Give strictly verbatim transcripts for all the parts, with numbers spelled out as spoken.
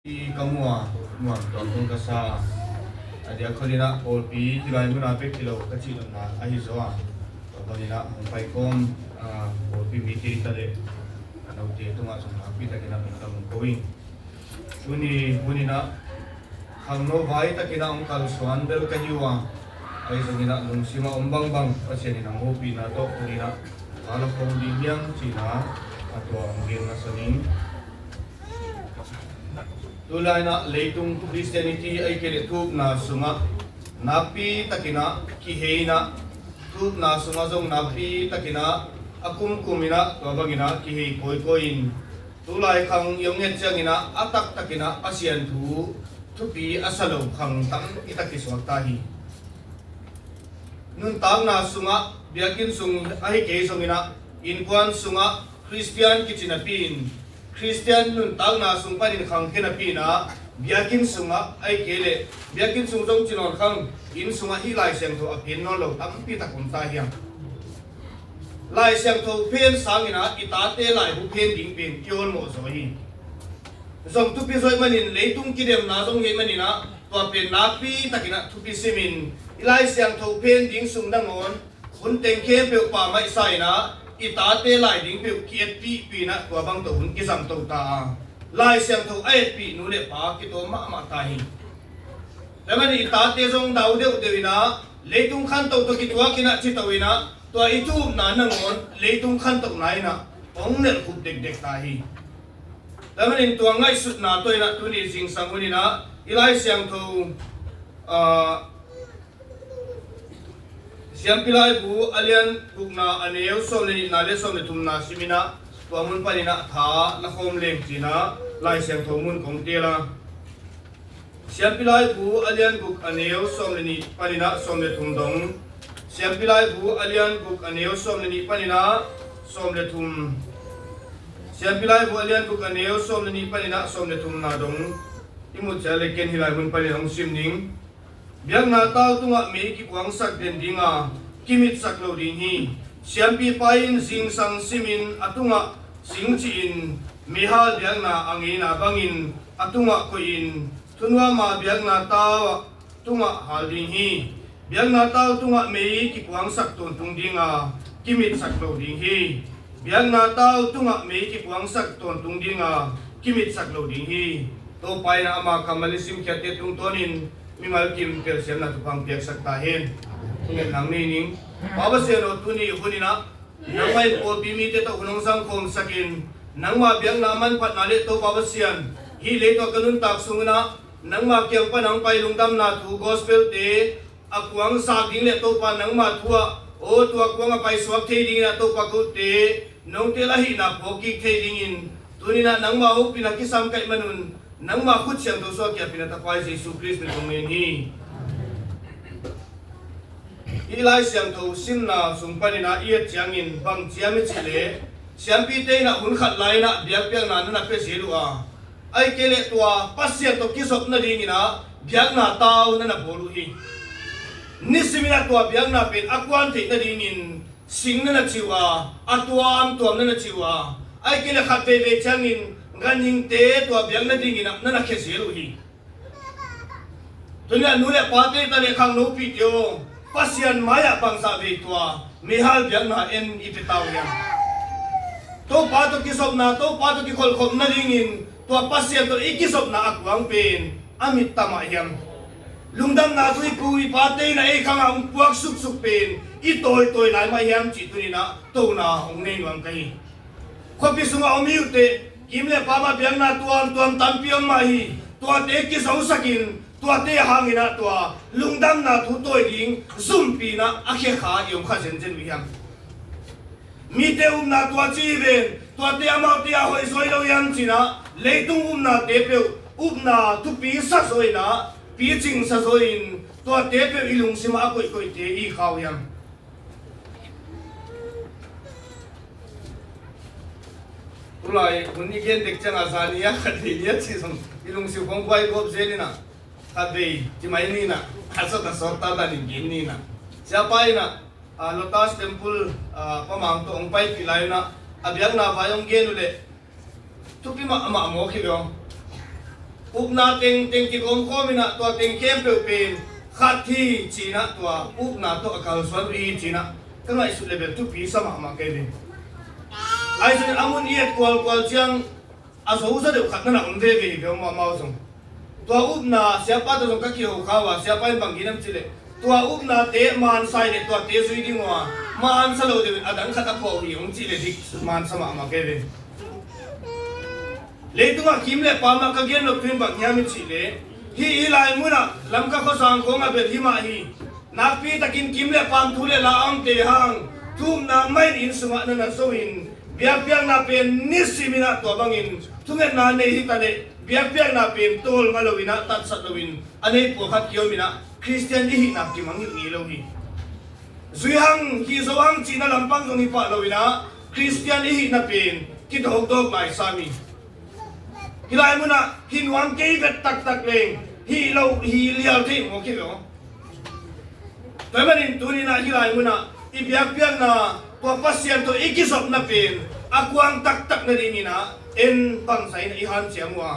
Ka mu a, muang tuang kong ka sa a, a diak khol in ah pawlpi tilai mun a bek hi lo ka cih nopna ahi zaw a, tua bang in ah hong pai kawm a, pawlpi mite ta leh a note tungah zong nakpi takin ah lungdam ong ko ing. Tuni hun in ah khangno vai takin ah hong kalsuan bel ka hi uh a, ahi zongin ah lungsim a om bangbang Pasian in hong hopihna tawh hun in ah ka la khawm ding hiam cih na a tua hong gen masa ning. Tulai in ah leitung Christianity ahih kei leh thu upna sungah nakpi takin ah kihei in ah, thu upna sungah zong nakpi takin ah a kumkum in ah tua bangin ah kihei kawikawi in, tulai khang i hong et ciangin ah a taktakin ah Pasian thu thupi a sa lo khang tampi tak kisuak ta hi. Nuntakna sungah, biakinn sung ahih kei zongin ah, innkuan sungah Khristian kici napi in, Khristian nuntakna sung panin khangkhia napi in ah, biakinn sungah ahih kei leh biakinn sung zong ci nawn khang, inn sungah hih Lai Siangtho a phen nawn lo tampi tak om ta hiam? Lai Siangtho phen sangin ah i tate laibu phen ding pen i awlmawh zaw hi. Zong thupi zaw ahih manin, leitung kidemna zong hi ahih manin ah, tua pen nakpi takin ah thupi simin i Lai Siangtho phen ding sung nangawn hun teng khempeuh pammaih sa in ah, i tate lai ding peuh ki-etpihpih in ah tua bang tawh hun kizang to ta a, Lai Siangtho a etpih nu le pa kitawm mahmah ta hi. Tua ahih manin i tate zong dau deuhdeuh in ah, leitung khantoh tawh kituak in ah ci to in ah, tua i thu upna nangawn leitung khantohna in ah hong nelhkhup dekdek ta hi. Tua ahih manin tua ngaihsutna tawh in ah tuni zingsang hun in ah i Lai Siangtho, ah, Siampi Laibu a lian gukna a neu sawm le nihna le sawm le thumna sim in ah, tua mun panin ah tha la khawm leng ci in ah Lai Siangtho mun kong teel a. Siampi Laibu a lian guk a neu sawm le nih panin ah sawm le thum dong. Siampi Laibu a lian guk a neu sawm le nih panin ah sawm le thum. Siampi Laibu a lian guk a neu sawm le nih panin ah sawm le thumna dong i muh ciang le ken hih lai mun panin hong sim ning. Biakna tau tungah mei kikuangsak den ding a, kimitsak lo ding hi. Siampipa in zingsang simin a tungah sing cihin, meihal biakna a ngeina bangin a tungah koihin, thunuam a biakna tau tungah hal ding hi. Biakna tau tungah mei kikuangsak tawntung ding a, kimitsak lo ding hi. Biakna tau tungah mei kikuangsak tawntung ding a, kimitsak lo ding hi. Topa in ama kammal i simkhiatte tungtawnin mimal kim pelsiamna thupha piaksak ta hen. Thungetna nei ning. Pa Pasian aw, tuni hun in ah nangmah in pawlpi mite tawh hun hong zangkhawmsak in, nangma biakna manphatna le Topa Pasian, hih lei tawh ka nuntak sungin ah nangma kiang pan hong pai lungdamna thu gospel-te a kuang zak ding le Topa nangma thu ah, aw, tua kuang a paisuak thei dingin ah Topa kote nong teel ahihna phawk kik thei dingin, tuni in ah nangma hopihna kisam ka hih manun nangma khut siangtho suah kiapin a, Tapa Jesu Khrist min tawh ngen hi. Hih Lai Siangtho simna sung panin ah i et ciangin bang ci hiam i cih leh, siampite in ah hun khat lai in ah biakpiakna na na pia zel uh a, ahih kei leh tua Pasian tawh kizop nadingin ah biakna tau na na bawl uh hi. Nisimin ah tua biakna pen a kuan theih nadingin sing na na ci uh a, a tuamtuam na na ci uh a, ahih kei leh khat veivei ciangin ganhingte tua biak nadingin ah na na khia zel uh hi. Tuni ah nu le pate ta le khangnopite aw, Pasian mai-ah bangzah vei tua meihal biakna en i pia ta uh hiam? Topa tawh kizopna, Topa tawh kikholhkhop nadingin tua Pasian tawh i kizopna a kuang pen a mit ta mah hiam? Lungdamna thu i pu i pate in ah ei khangah hong puak suksuk pen i tawitawi lai mah hiam cih tuni in ah tona hong nei nuam ka hi. Khuapi sungah om i uh teh, kim le pam ah biakna tuamtuam tampi om mah hi. Tuate kizosakin, tuate hangin ah tua lungdamna thu tawi ding zumpi in ah a khia kha i om kha zenzen uh hiam? Mite upna tua ci hi ven, tuate amaute a hoih zaw hi lo hiam ci in ah, leitung upnate peuh upna thupi sa zaw in ah, picing sa zaw in, tuate peuh i lungsim ah a koihkoihte i kha uh hiam? Tulai hun i gen dek ciangah zani a khatvei ni a cih zong i lungsim khong buai gawp zel in ah, khatvei ci mai ni in ah, a sawt a sawt ta dan in gen ni in ah. Siapa in ah, a, Lotus Temple, a, Pa Mang tawh hong paipih lai un ah, a biakna vai hong gen uh leh thupi mahmah mawk hi ve aw. Upna tengteng kigawmkhawm inah tua teng khempeuh pen khat hi ci-inah tua upna tawh a kalsuan uh hi ci-inah ka ngaihsut le bel thupi sa mahmah kei ve. Ahi zongin a mun i et kualkual ciang a zo zaw deuh khat na na om veve hi ve, amau zong. Tua upna siapa tawh zong ka kiho kha uh a, siapa in bang gen hiam cih leh, tua upnate mansa hi leh tuate zui ding uh a, mansa lo deuh in a dang khat a phuah uh hi hong cih leh dik mansa mahmah kei ve. Leitungah kim le paam ah ka gen nop thu in bang hiam i cih leh, hih i lai munah Lamka khuazang khawng a bel hi mah hi. Nakpi takin kim le paam thu le la a omte hang thumna mah in inn sungah na na zo in, biakpiakna pen nisim inah tua bangin thungetna nei hi ta leh biakpiakna pen tawlnga lo inah tatsat lo in a nei pawlkhat kiom inah Khristian i hihna kimangngilh ngei lo hi. Zui hang, hih zo hang cihna lampang zong hi pah lo inah Khristian i hihna pen kidawkdawk lai sam hi. Hih lai munah hih nuam kei vet taktak leng hih lo hi lial thei mawk hi ve aw. Tua ahih manin tuni inah hih lai munah i biakpiakna tua Pasian tawh i kizopna pen a kuang taktak nading inah en bangzah inah i hanciam uh a,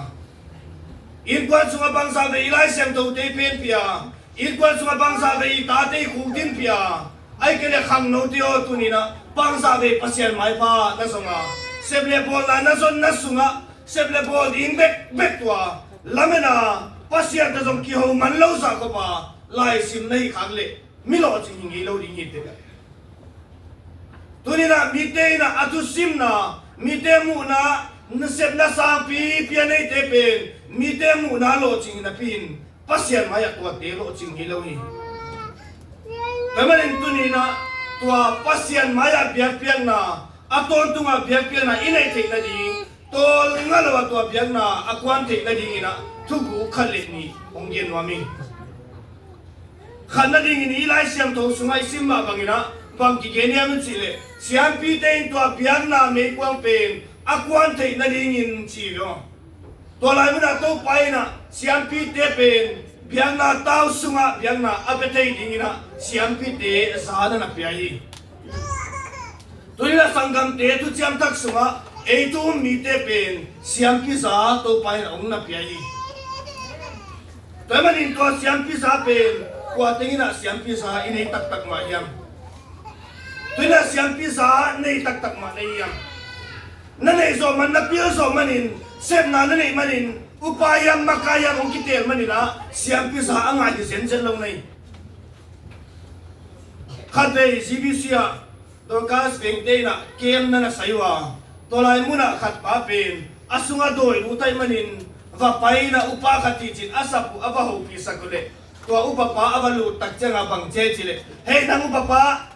innkuan sungah bangzah vei i Lai Siangthote i penpih a, innkuan sungah bangzah vei i tate i khukdinpih a, ahih kei leh khangnote aw, tuni inah bangzah vei Pasian maipha na zong a, sep le bawlna na zonna sungah sep le bawl ding bekbek tua lamen a, Pasian tawh zong kiho man lo zah khop a, laisim na hih khak leh mi lawhcing hi ngei lo ding hi teh. Tuni inah mite inah a thusimna, mite muhna, nasepna sangpipi a neite pen mite muhna lawhcing napi in Pasian mai-ah tuate lawhcing hi lo hi. Tua ahih manin tuni inah tua Pasian mai-ah biakpiakna, a tawntungah biakpiakna i neih theih nading, tawlnga lo a tua biakna a kuan theih nading inah thuguk khat le nih hong gen nuam hi. Khat nadingin i Lai Siangtho sungah i sim mah bang inah bang kigen hiam i cih leh, siampite in tua biakna meikuang pen a kuan theih nadingin ci hi ve aw. Tua lai munah Topa inah siampite pen biakna tau sungah biakna a pia thei ding inah siampite za na na pia hi. Tuni inah sanggamte thuciam thak sungah ei thu um mite pen siampi za Topa inah hong na pia hi. Tua ahih manin tua siampi za pen kua teng inah siampi za i nei taktak mah hiam? Tuni inah siampi za nei taktak mah na hi hiam? Na neih zawh man, na pil zawh manin, sepna na neih manin, upa hiam makai hiam hong kiteel man inah siampi za a ngah hi zenzen lo na hi. Khatvei G B C ah Dorcas Vengte inah camp na na sai uh a, tua lai munah khat pa pen a sungah dawi lut ahih manin va pai inah upa khat hi ci-in a sap uh a va hopihsak uh leh, tua upapa a va lut tak ciangah bang ci hiam cih leh, "Hei nang upapa,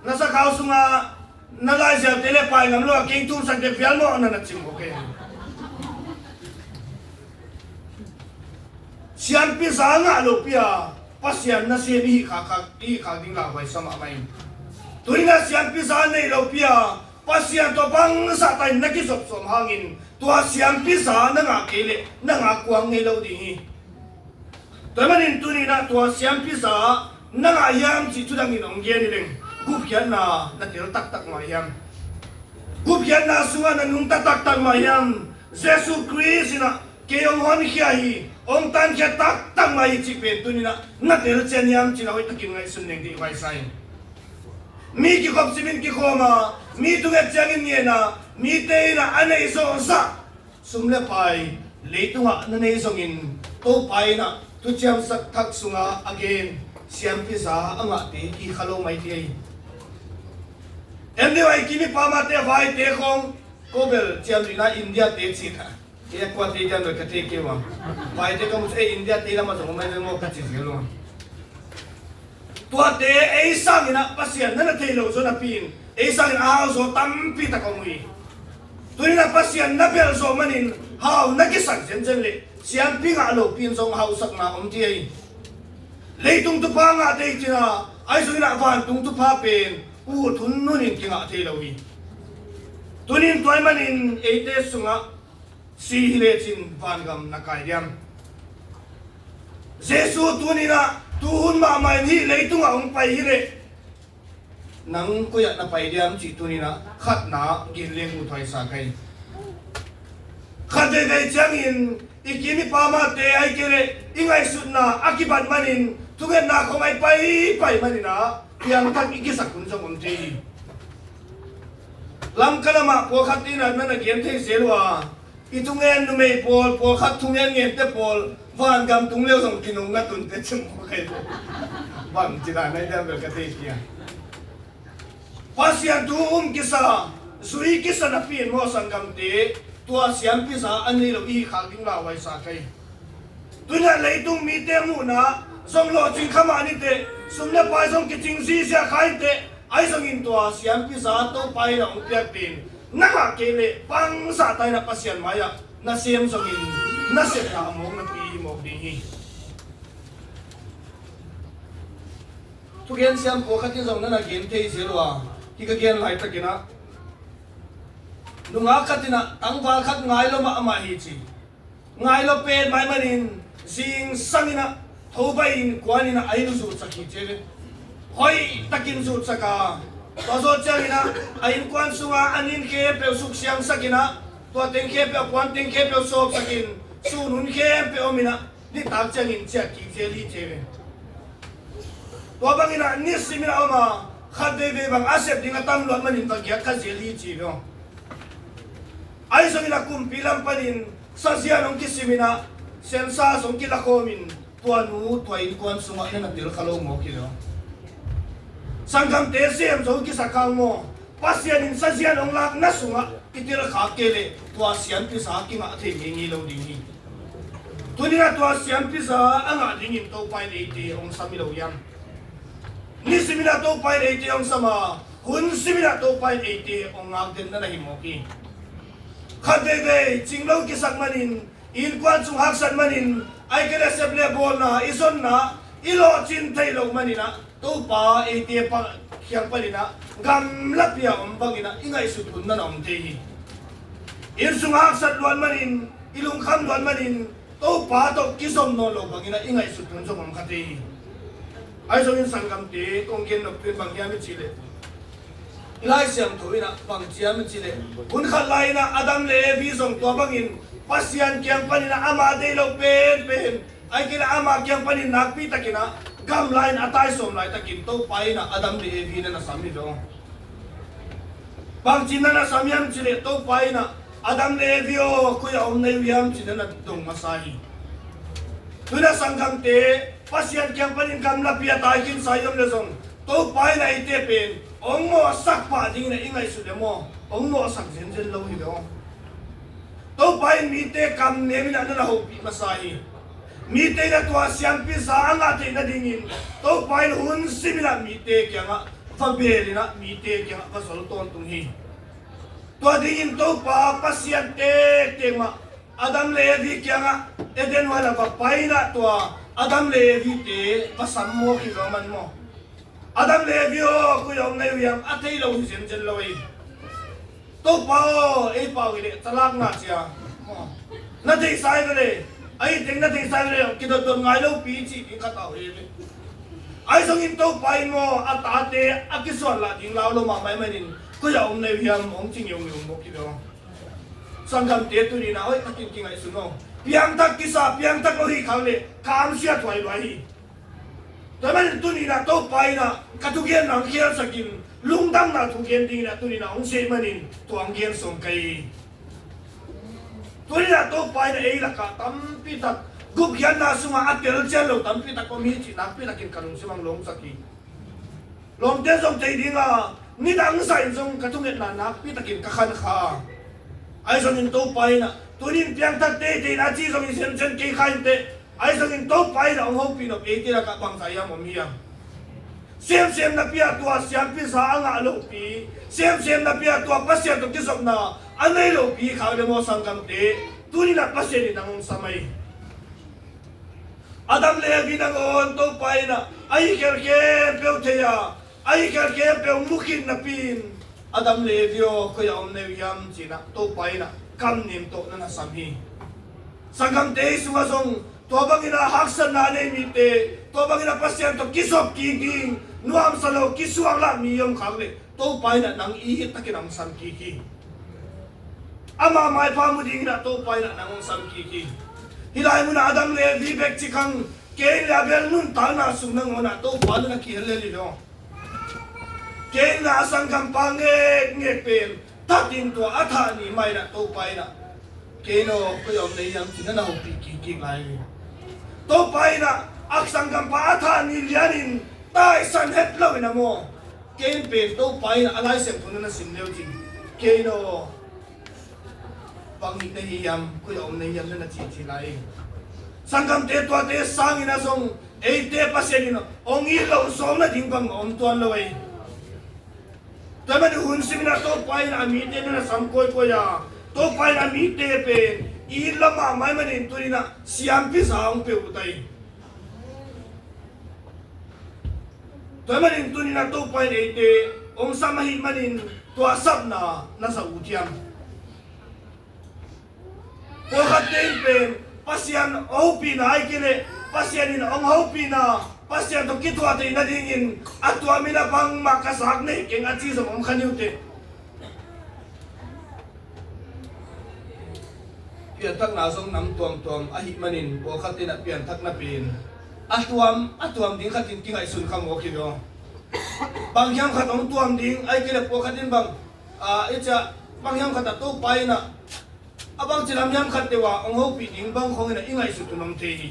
na sakhau sungah na laizialte le pai ngam lo a keng thumsak dek vial maw?" na na ci mawk hi. Siampi za ngah lopi a Pasian nasem i hih khak, i hih khak ding lauhuai sa mahmah hi. Tuni inah siampi za neih lopi a Pasian tawh bangzah takin na kizop sawm hangin tua siampi za na ngah kei leh na ngah kuang ngei lo ding hi. Tua ahih manin tuni inah tua siampi za na ngah hiam cih thudangin hong gen hi leng, gupkhiatna na tel taktak mah hiam? Gupkhiatna sungah na nungta taktak mah hiam? Jesuh Khrist inah kei hong honkhia hi, hong tankhia taktak mah hi cih pen tuni inah na telcian hiam cih na hoih takin ngaihsun ding dih huai sa hi. Mi kikhop simin kikhawm a, mi thunget ciangin ngen a, mite inah a neih zawh zah sum le pai leitungah na nei zongin, Topa inah thuciam thak sungah a gen siampi za a ngahte kikha lo mai thei hi. Em deuh a i kim i pamate vaite khawng ko bel ciamnuihna India te cih a, kei a kuate ciamnuih ka thei kei uh a, vaite ka muh cu ei India te lamah zong om mai ve maw ka ci zel uh a. Tuate ei sangin ah Pasian na na thei lo zaw napi in ei sangin a hau zaw tampi tak a om uh hi. Tuni in ah Pasian na belh zawh manin hau na kisak zenzen leh siampi ngah lopi in zong hausakna om thei hi. Leitung thupha ngah thei cih a, ahi zongin ah vantung thupha pen ut hun hun in kingah thei lo hi. Tuni in tua ahih manin eite sungah si hi lecin vangam na kai diam? Jesuh tuni in ah tuhun mahmah in hih leitungah hong pai hi leh nang koi ah na pai diam cih tuni in ah khatna gen leng ut huai sa ka hi. Khat veivei ciangin i kim i pamate ai kei leh i ngaihsutna a kibat manin thungetna khong ai paipai manin ah piangthak i kisak hun zong om thei hi. Lamka lamah pawlkhat in ah na na gen thei zel uh a, i thungen numei pawl, pawlkhat thungen ngente pawl vangam tung leu zong kinung na tunte cim khua kai. Bang cina nai diam bel ka thei kia. Pasian thu um kisa, zui kisa napi in maw sanggamte, tua siampiza a nei lo i khak ding lauhuai sa kai. Tuna leitung mite muhna zong lawhcing kha mah niteh, sum le pai zong kicing zizia kha inteh, ahi zongin tua siampiza Topa in a hong piak pen na ngah kei leh bangzah ta in a Pasian mai-ah na sem zongin na sepna a mawk napi mawk ding hi. Thugen siam pawlkhat in zong na na gen thei zel uh a, hih ka gen laitakin ah nungak khat in ah tangval khat ngai lo mahmah hi ci. Ngai lo pen mai manin zingsang in ah thobai in kuan in ah a inn uh zuhsak hi ci ve. Hoih takin zuhsak a, tua zawh ciangin ah a innkuan sungah a nin khempeuh suksiangsak in ah, tua teng khempeuh, a puan teng khempeuh sawpsak in, sun hun khempeuh om in ah, nitak ciangin ciah kik zel hi ci ve. Tua bangin ah nisim in a om a, khat veivei bang a sep ding a tam luat manin va giak kha zel hi ci ve aw. Ahi zongin a kumpi lam panin sazian hong kisim in ah, census hong kilakhawm in, tua nu tua innkuan sungah na na tel kha lo mawk hi lo. Sanggamte sem zo kisa kha maw, Pasian in sazian hong lakna sungah i tel khak kei leh tua siampiza kingah thei ngei ngei lo ding hi. Tuni-in ah tua siampiza a ngah dingin Topa in eite hong sam hi lo hiam? Nisim in ah Topa in eite hong sam a, hun sim in ah Topa in eite hong ngak den na na hi mawk hi. Khat veivei cing lo kisak manin, innkuan sung haksat manin, ai kei leh sep le bawlna i zonna i lawhcin theih loh manin ah Topa eite pa kiang panin ah gamlapi a om bangin ah i ngaihsut hun na na om thei hi. Inn sung haksat luat manin, i lungkham luat manin, Topa tawh kizom nawn lo bangin ah i ngaihsut hun zong om kha thei hi. Ahi zongin sanggamte, kong gen nop pen bang hiam i cih leh, i Lai Siangtho in ah bang ci hiam i cih leh, hun khat lai in ah Adam le Evi zong tua bangin Pasian kiang panin ah ama deih loh penpen, ai kei leh ama kiang panin nakpi takin ah gamla in a taisawm laitakin Topa in ah Adam le Evi na na sam hi lo. Bangci na na sam hiam cih leh Topa in ah Adam le Evi aw, koi ah om na hi uh hiam ci na na dong masa hi. Tu-in ah sanggamte, Pasian kiang panin gamlapi a tai khinsa i om leh zong Topa in ah eite pen hong mawhsak pah dingin ah i ngaihsut leh maw, hong mawhsak zenzen lo hi lo. Topa in mite kam nem in ah na na hopih masa hi. Mite in ah tua siampiza a ngah theih nadingin Topa in hun sim in ah mite kiangah va bel in ah mite kiangah va zol tawntung hi. Tua dingin Topa Pasian tektek mah Adam le Evi kiangah Eden huan ah va pai in ah tua Adam le Evite va sam mawk hi lo a man maw? Adam le Evi aw, koi ah om na hi uh hiam? A thei lo hi zenzen lo hi. Topa aw, ei pau hi leh calakna cia, na theihsa hi ve le, a hi teng na theihsa hi ve le, kidotdot ngai lopi cih ding khat a om hi ve. Ahi zongin Topa in maw a tate a kisuan lah ding lau lo mahmah ahih manin, koi ah om na hi uh hiam hong ci ngeungeu mawk hi ve aw. Sanggamte, tuni-in ah hoih takin kingaihsun aw. Piangthak kisa, piangthak lo hi khak leh kamsia thuai luai hi. Tua manin tuni-in ah Topa in ah ka thugen nang khialsak in, lungdamna thugen dingin ah tuni-in ah hong seh manin tua hong gen sawm ka hi. Tuni-in ah Topa in ah ei lakah tampi tak gupkhiatna sungah a telcian lo tampi tak om hi cih nakpi takin ka lungsim ah hong lawngsak hi. Lawmte zong thei ding a, nidang zah in zong ka thungetna nakpi takin ka khan kha a. Ahi zongin Topa in ah tuni-in piangthak teitei na ci zong hi zenzen kei kha inteh. Ahi zongin Topa in ah hong hopih nop eite lakah bangzah hiam om hiam? Semsem napi-a tua siampiza a ngah lohpi, semsem napi-a tua Pasian tawh kizopna a nei lohpi khak leh maw sanggamte, tuni-in ah Pasian in nang hong sam hi. Adam le Evi nangawn Topa in ah a hih khial khempeuh thei a, a hih khial khempeuh mu khin napi-in, Adam le Evi aw, koi ah om na hi uh hiam ci-in ah Topa in ah kam nem tawh na na sam hi. Sanggamte, ei sungah zong tua bangin ah haksatna a nei mite, tua bangin ah Pasian tawh kizop kik ding, nuamsa lo kisuang lah mi i om khak leh Topa in ah nang it takin ah hong sam kik hi. Ama maipha mu dingin ah Topa in ah nang hong sam kik hi. Hih lai munah Adam le Evi bek ci khang, Kain le Abel nuntakna sung nangawnah Topa nana kihel lel hi lo. Kain in a sanggampa ngekngek pen thatin tua a thah ni mah inah Topa inah, Kain aw, koi a om na hiam ci nana hopih kikkik lai hi. Topa inah a sanggampa a thah ni lianin taisan het lo inah maw, Kain pen Topa inah a Lai Siangtho nana sim leu cin, Kain aw, bang hih na hi hiam, koi a om na hiam nana cihcih lai hi. Sanggamte tuate sangin a zong eite Pasian in hong it lo zawng nading bang a om tuan lo hi. Tua ahih manin hun simin ah Topa in a mite nana sam kawikawi a, Topa in a mite pen it lo mahmah ahih manin tuni in ah siampi za hong pia uh ta hi. Tua ahih manin tuni in ah Topa in eite hong sam ahih manin tua sapna na sa uh hiam? Pawlkhatte in pen Pasian hopihna ahih kei leh Pasian in hong hopihna, Pasian tawh kithuah theih nadingin a tuam in a bangmah ka zak nei keng a ci zong om kha ni uh teh. Pianthakna zong nam tuamtuam ahih manin pawlkhatte in a pianthakna pen a tuam a tuam ding khatin kingaihsun kha mawk hi ve aw. Bang hiam khat hong tuam ding ahih kei leh pawlkhat in bang, a, i ciah bang hiam khat a Topa in a a bangci lam hiam khat deuh ah hong hopih ding bang khawng in a i ngaihsut uh nuam thei hi.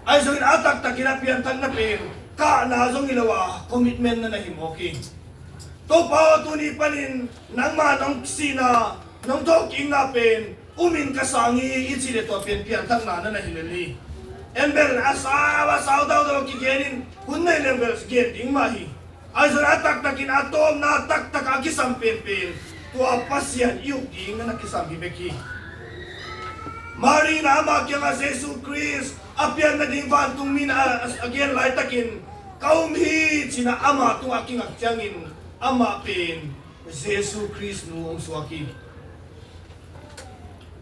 Ahi zongin a taktakin a pianthakna pen kahna zong hi lo a, commitment na na hi mawk hi. Topa aw, tuni panin nangma nong sihna, nong thawhkikna pen umin ka sang hi i cih leh tua pen pianthakna na na hi lel hi. En bel a sau a sau daudau a kigen in hun nei leng bel gen ding mah hi. Ahi zongin a taktakin a tawpna taktak a kisam penpen tua Pasian i up ding na na kisam hi bek hi. Mari in a ama kiangah Jesu Khrist a pian nading vantungmi in a, a, a gen laitakin ka um hi ci-in a ama tungah a kingak ciangin amah pen Jesu Khrist nu hong suak hi.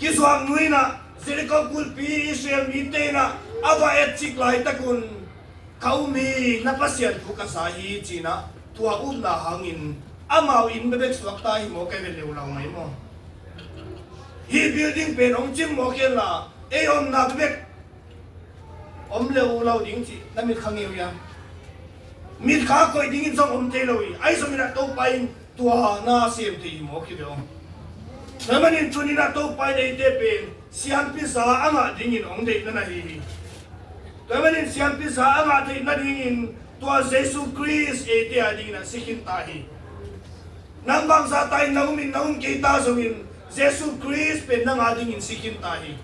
Kizuak nu in a Jericho kulpi Israel mite in a a va etcik laitak un, ka um hi, na Pasian thu ka sa hi ci-in a tua upna hangin amau inn bebek suakta hi maw, ka hi ve leulau ngai maw? Hih building pen hong cim maw kei la, ei omna bebek om leulau ding cih na mitkha ngei uh hiam? Mitkha koih dingin zong om thei lo hi. Ahi zongin a Topa in tua na sem thei hi mawk hi ve aw. Tua ahih manin tuni in a Topa in eite pen siampi za a ngah dingin hong deih na na hi hi. Tua ahih manin siampi za a ngah theih nadingin tua Jesu Khrist eite a dingin a si khin ta hi. Nang bangzah ta in na um in na um kei ta zongin Jesu Khrist pen nang a dingin si khin ta hi.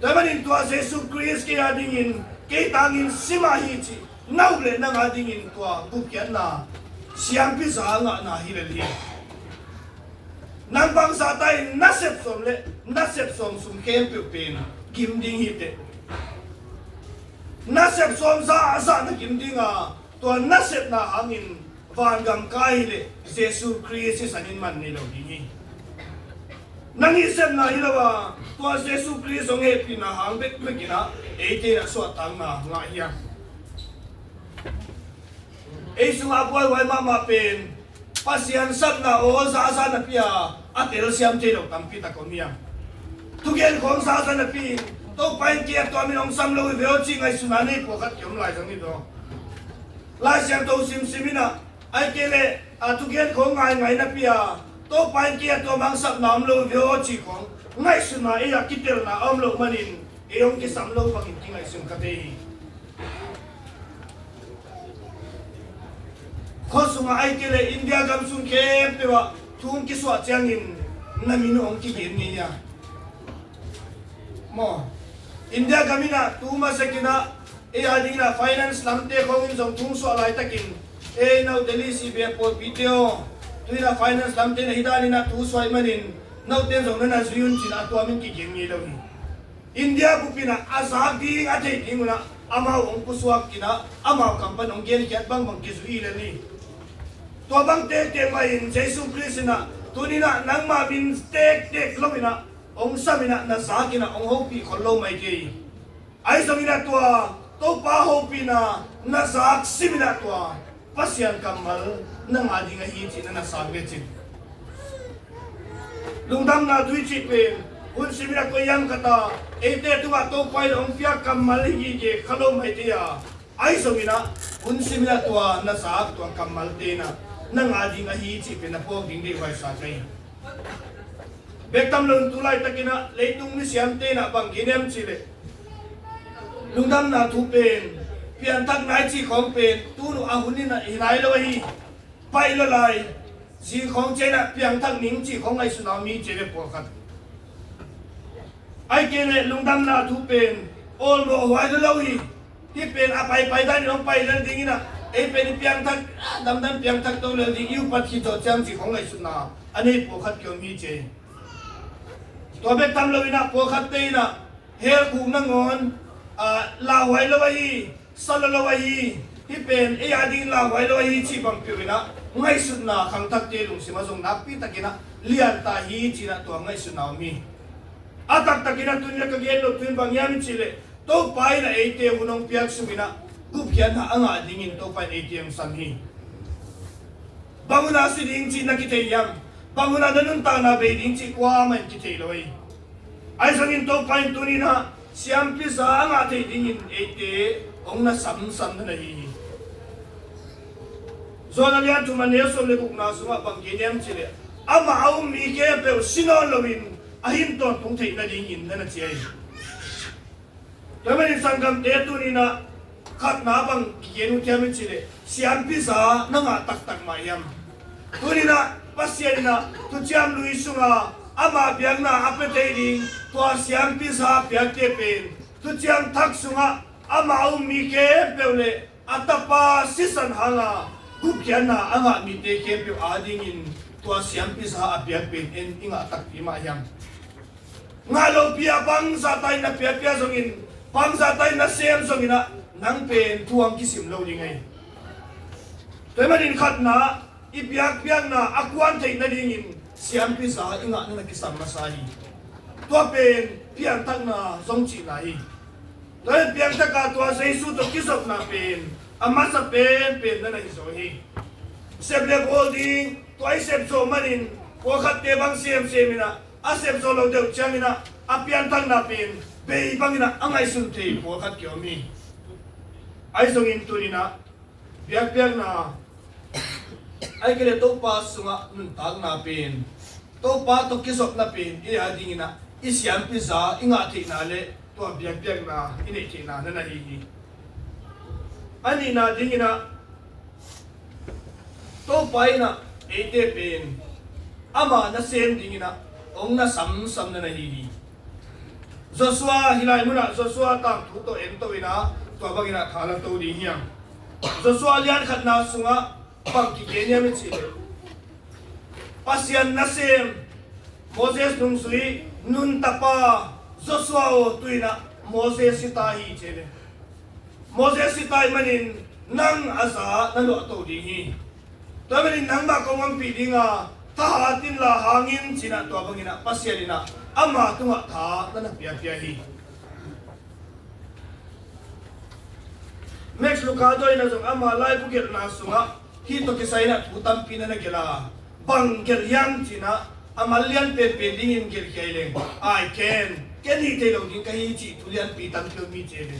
Tua ahih manin tua Jesu Khrist kei a dingin, kei tangin si mah hi cih na up leh nang a dingin tua gupkhiatna siampi za a ngahna hi lel hi. Nang bangzah ta in na sep sawm le na sep sawm sum khempeuh pen gim ding hi teh. Na sep sawm zahzah na gim ding a, tua na sepna hangin vangam kai leh Jesu Khrist sisan in man nei lo ding hi. Nang i sepna hi lo a, tua Jesu Khrist hong hehpihna hang bekbek in a eite in a suahtakna ngah hiam? Ei sungah a buaihuai mahmah pen Pasian sapna aw zahzah napi a, a telsiam thei lo tampi tak om hiam? Thugen khawng zahzah napi in Topa in kei a tuamin hong sam lo hi ve aw cih ngaihsutna nei pawlkhat kiom lai zong hi ve aw. Lai Siangtho simsim in a, ahih kei leh a thugen khawng ngaingai napi a, Topa in kei a tuam hang sapna om lo hi ve aw cih khawng ngaihsutna ei a kitelna a om loh manin ei hong kisam lo bangin kingaihsun kha thei hi. Khua sungah ahih kei leh India gam sung khempeuh ah thu hong kisuah ciangin na min hong kigen ngei a maw? India gam in a tu masak in a ei a dingin a finance lamte khawng in zong thu hong suah laitakin, ei no Delhi C B F pawlpite aw, tu in a finance lamte na hi dan in a thu suah ahih manin note in zong na na zui un ci-in a tuamin kigen ngei lo hi. India bup in a a zak ding a theih ding un a amau hong pusuak in a amau kam pan hong genkhiat bangbang kizui lel hi. Tua bang tektek mah in Jesu Khrist in a tuni in a nangmah min tektek lo in a hong sam in a na zak in a hong hopih khol lo mai kei. Ahi zongin a tua Topa hopihna na zak sim in a tua Pasian kammal na ngah ding ahi cih na na sang ve cin. Lungdamna tui cih pen Hun simin ah koi hiam khat ah eite tungah Topa in hong piak kammal hi gige kha lo mai thei a, ahi zongin ah hun simin ah tua na zak tua kammalte in ah nang a ding ahi cih pen na phawk ding deihhuai sa ka hi. Bek tham loin tu laitakin ah leitung misiamte in ah bang gen hiam cih leh, lungdamna thu pen, piangthakna i cih khawng pen tun uh a hun in ah hi nai lo ahi. Baih lo lai, zing khawng ciang in ah piangthak ning cih khawng ngaihsutna om hi ci ve pawlkhat. Ahih kei leh lungdamna thu pen awlmawh huai lo lo hi. Hih pen a paipai dan in hong pai lel ding in ah, ei pen i piangthak, ah, damdam piangthak to lel ding, i upat khit zawh ciang cih khawng ngaihsutna a nei pawlkhat kiom hi ci. Tua bek tham loin ah pawlkhatte in ah hell khuk nangawn, ah, lauhuai lo ahi, sa lo lo ahi, hih pen ei a dingin lauhuai lo ahi cih bang peuh in ah ngaihsutna khangthakte lungsim ah zong nakpi takin ah lian ta hi ci in ah tua ngaihsutna om hi. A taktakin ah tuni in ah ka gen nop thu in bang hiam i cih leh, Topa in ah eite hun hong piak sungin ah gupkhiatna a ngah dingin Topa in eite hong sam hi. Bang hun ah si ding cih na kithei hiam? Bang hun ah na nuntakna bei ding cih kuamah in kithei lo hi. Ahi zongin Topa in tuni in ah siampi za a ngah theih dingin eite hong na samsam na na hi hi. Johan a lian thum a neu sawm le gukna sungah bang gen hiam cih leh, amah a um mi khempeuh si nawn loin a hin tawntung theih nadingin na na ci hi. Tua manin sanggamte tuni in ah khatna bang kigen uh hiam i cih leh, siampi za na ngah taktak mah hiam? Tuni in ah Pasian in ah Thuciam Lui sunga ama biakna a pia thei ding tua siampi za a piakte pen Thuciam Thak sungah amah a um mi khempeuh le a tapa sisan hanga gupkhiatna a ngah mite khempeuh a dingin tua siampi za a piak pen en i ngah takpi mah hiam? Ngah lopi a bangzahta in na piapia zongin, bangzahta in na sem zongin ah nang pen thu hong kisim lo ding hi. Tua ahih manin khatna, i biakpiakna a kuan theih nadingin siampi za i ngahna na kisam masa hi. Tua pen piangthakna zong cihna hi. Tua hi piangthak a tua Jesu tawh kizopna pen a masa penpen na na hi zaw hi. Sep le bawl ding tua i sep zawh manin pawlkhatte bang semsem in ah a sep zawh lo deuh ciangin ah a pianthakna pen bei bangin ah a ngaihsun thei pawlkhat kiom hi. Ahi zongin tuni in ah biakpiakna, ahih kei leh Topa sungah nuntakna pen, Topa tawh kizopna pen i a dingin ah i siampi za i ngah theihna le tua biakpiakna i neih theihna na na hi hi. A nihna dingin ah Topa in ah eite pen ama nasem dingin ah hong na samsam na na hi hi. Joshua, hih lai munah Joshua tangthu tawh en to in ah tua bangin ah tha la to ding hi hang. Joshua lian khatna sungah bang kigen hiam i cih leh, Pasian nasem Moses nungzui Nun tapa Joshua aw, tu in ah Moses hi ta hi ci hi ve. Moses hi ta ahih manin nang a za na luah to ding hi. Tua ahih manin nangmah kong ompih ding a, thahat inla hang in ci in ah tua bangin ah Pasian in ah ama tungah tha na na piapia hi. Max Lucado in ah zong ama laibu gelhna sungah hih tawh kisai in ah thu tampi na na gelh a, bang gelh hiam ci in ah a mal lian penpen dingin gelhkhia hi leng, ai ken, ken hih thei lo ding ka hi cih thu lianpi tampi om hi ci hi ve.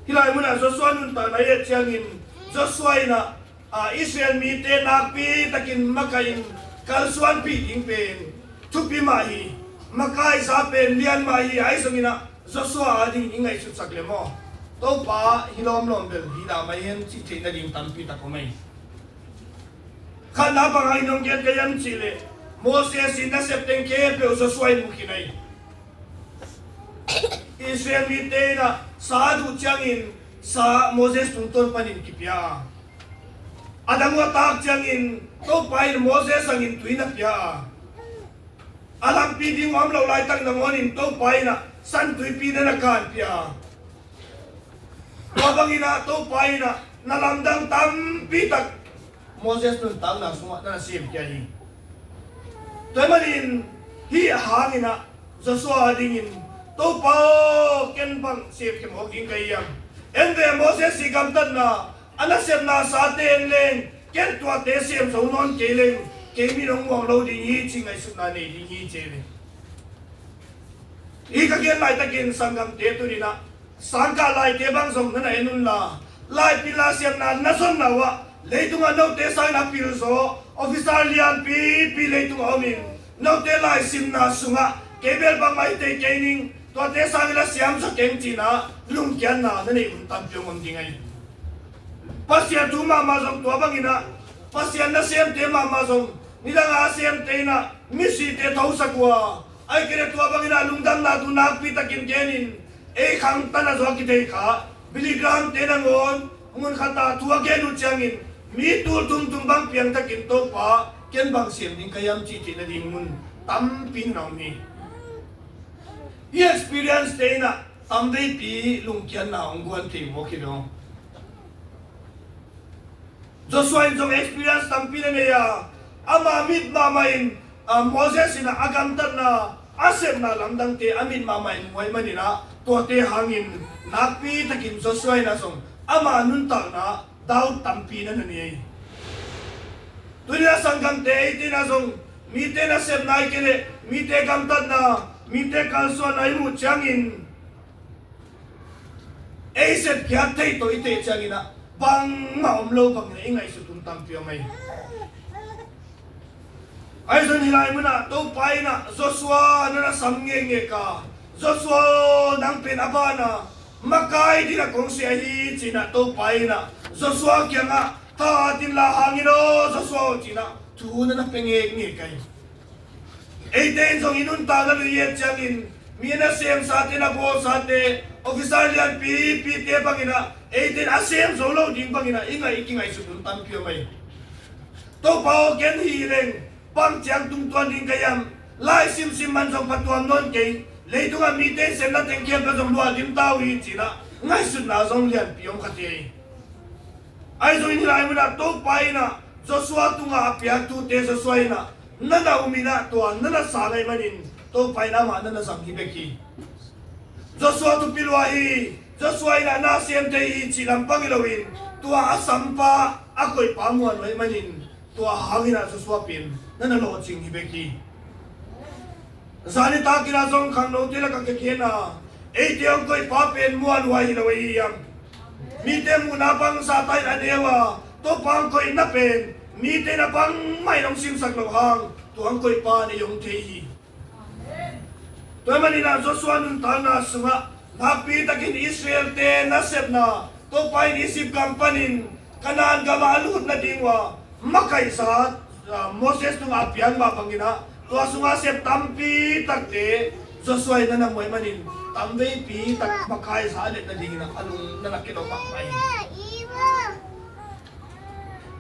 Hih lai munah Joshua nuntakna i et ciangin Joshua in ah, a, Israel mite nakpi takin makaih in kalsuanpih ding pen thupi mah hi. Makai za pen lian mah hi. Ahi zongin ah Joshua a dingin i ngaihsutsak leh maw, Topa hi lawmlawm bel hi dah mai hen cih theih nading tampi tak om hi. Khatna bang hangin hong gen ka hiam cih leh, Moses in nasep teng khempeuh Joshua in mu khin hi. Israel mite in ah sa a duh ciangin sa Moses tungtawn panin kipia a, a dang uh a tak ciangin Topa in Moses hangin tui na pia a, a lampi ding uh a om loh laitak nangawnin Topa in ah santuipi na na kanpih a, tua bangin ah Topa in ah na lamdang tampi tak Moses nuntakna sungah na na semkhia hi. Tua ahih manin hih hangin ah Joshua a dingin, Topa aw, ken bang semkhia mawk ding ka hi hiam? En ve, Moses i gamtatna, a nasepna sate en leng ken tuate sem zo nawn kei leng, kei min hong muang lo ding hi ci ngaihsutna nei ding hi ci hi. Hih ka gen laitakin sanggamte tuni-in ah sangkah laite bang zong na na en unla, lai pilna siamna na zonna uh ah leitungah note sangin a pilzaw officer lianpipi leitungah omin note laisimna sungah kei bel bangmah hi thei kei ning, tuate sangin la siamsa keng ci-in ah lungkiatna na neih hun tampi hong om ding ahi. Pasian thu mahmah zong tua bangin ah Pasian nasemte mahmah zong nidang a semte in ah misite thosak uh a, ahih kei leh tua bangin ah lungdamna thu nakpi takin genin ei khangtan a zaw a kithei kha Billy Graham-te nangawn mun khat ah thu a gen uh ciangin mi tul thum thum bang piangthakin Topa ken bang sem ding ka hiam cih theih nading mun tampi na om hi. Hih experience-te in ah tamveipi lungkiatna hong guan thei mawk hi lo. Joshua in zong experience tampi na nei a, ama mit mahmah in, ah, Moses in ah a gamtatna a sepna lamdangte a mit mahmah in mu ahih manin ah tuate hangin nakpi takin Joshua in ah zong ama nuntakna doubt tampi na na nei. Tuni-in ah sanggamte, eite in ah zong mite nasepna ahih kei leh mite gamtatna, mite kalsuanna i muh ciangin ei sepkhiat thei tawh i teh ciangin ah bangmah om lo bangin ah i ngaihsut hun tampi om ahi. Ahi zongin hih lai munah Topa in ah Joshua na na sam ngekngek a, Joshua aw, nang pen a ban a makai dingin ah kong seh ahi ci-in ah Topa in ah Joshua kiangah thahat inla hang in aw Joshua aw ci-in ah thu na na pia ngekngek ahi. Eite in zong i nuntakna lui i et ciangin mi na semsate, na bawlsate, officer lianpipite bangin ah eite in a sem zo lo ding bangin ah i ngaih, i kingaihsut hun tampi om ahi. Topa aw, ken hi leng bang ciang tungtuan ding ka hiam? Lai simsim man zong phatuam nawn kei, leitungah mite in semna teng khempeuh zong luah dim ta uh hi ci-in ah ngaihsutna zong lianpi om kha thei ahi. Ahi zongin hih lai munah Topa in ah Joshua tungah a piak thute Joshua in ah na na um in ah tua na na sang ahih manin Topa in amah na na zang hi bek hi. Joshua thupi lua hi, Joshua in ah na sem thei hi cih lampang hi loin tua a sampa a koihpa muan uh ahih manin tua hangin ah Joshua pen na na lawhcing hi bek hi. Zani takin ah zong khangnote lakah ka gen a, eite hong koihpa pen muanhuai hi lo ahi hiam? Mite muhna bang zahta in a neu a, Topa hong koihna pen mite in ah bangmah in hong simsak loh hang tua hong koihpa in ei hong thei hi. Tua ahih manin ah Joshua nuntakna sungah nakpi takin Israel-te nasepna, Topa in Egypt gam panin Canaan gamah a lut nading uh a makaihsa, ah, Moses tungah a piak mah bangin ah tua sungah a sep tampi takte Joshua in na na mu ahih manin tamveipi tak makaihsa a let nadingin ah a lung na na kidop mahmah hi.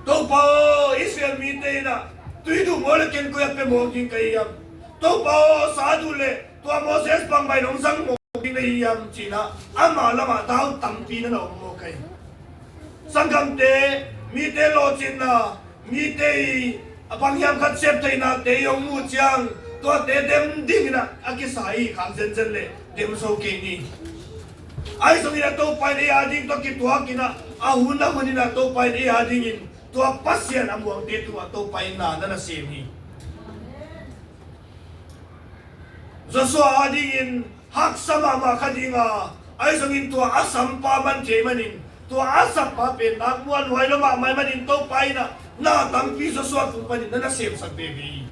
Topa aw, Israel mite in ah tui duh maw leh ken koi a pia mawk ding ka hi hiam? Topa aw, sa duh leh tua Moses bangmah in hong zang mawk ding na hi hiam ci-in ah ama lamah doubt tampi na na om mawk ahi. Sanggamte, mite lawhcinna, mite i a bang hiam khat sep theihnate i hong muh ciang tuate dem dingin ah a kisa i khak zenzen leh dem zo kei ni. Ahi zongin ah Topa in ei a ding tawh kituakin ah a hun a hunin ah Topa in ei a dingin tua Pasian a muangte tungah Topa in na na na sem hi. Joshua a dingin haksa mahmah kha ding a, ahi zongin tua a sampa man thei manin tua a sampa pen nak muanhuai lo mahmah ahih manin Topa in ah na tampi Joshua tung panin na na semsak veve hi.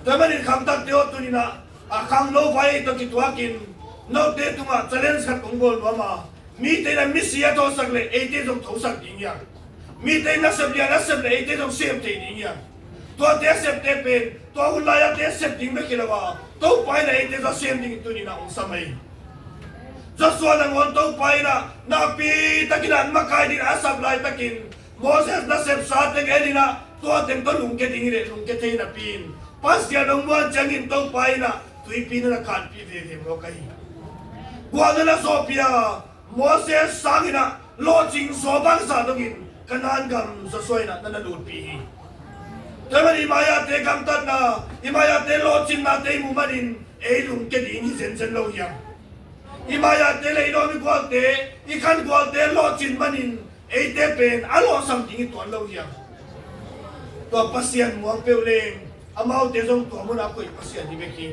Tua ahih manin khangthakte aw, tuni-in ah a khangno vai tawh kituakin note tungah challenge khat kong bawl nuam a, mite in ah misi a thawhsak leh eite zong thosak ding hiam? Mite in nasep lian a sep leh eite zong sem thei ding hiam? Tuate a septe pen tua hun lai-ate a sep ding bek hi lo a, Topa in ah eite zong sem dingin tuni-in ah hong sam ahi. Joshua nangawn Topa in ah nakpi takin ah makai dingin a sap laitakin Moses nasepsa teng en in ah tua teng tawh lungke ding hi leh lungke thei napi-in Pasian hong muan ciangin Topa in ah tuipi na na khanpih veve mawk ahi. Guah na na zawhpih a, Moses sangin ah lawhcing zaw bangzah dongin Canaan gam Joshua in ah na na lutpih hi. Tua ahih manin i mai-ate gamtatna, i mai-ate lawhcinnate i muh manin ei lungke ding hi zenzen lo hiam? I mai-ate leh i lawm i gualte, i khan gualte lawhcin manin eite pen a lawhsam ding hi tuan lo hiam? Tua Pasian muang peuh leng amaute zong tua munah koih Pasian hi bek hi.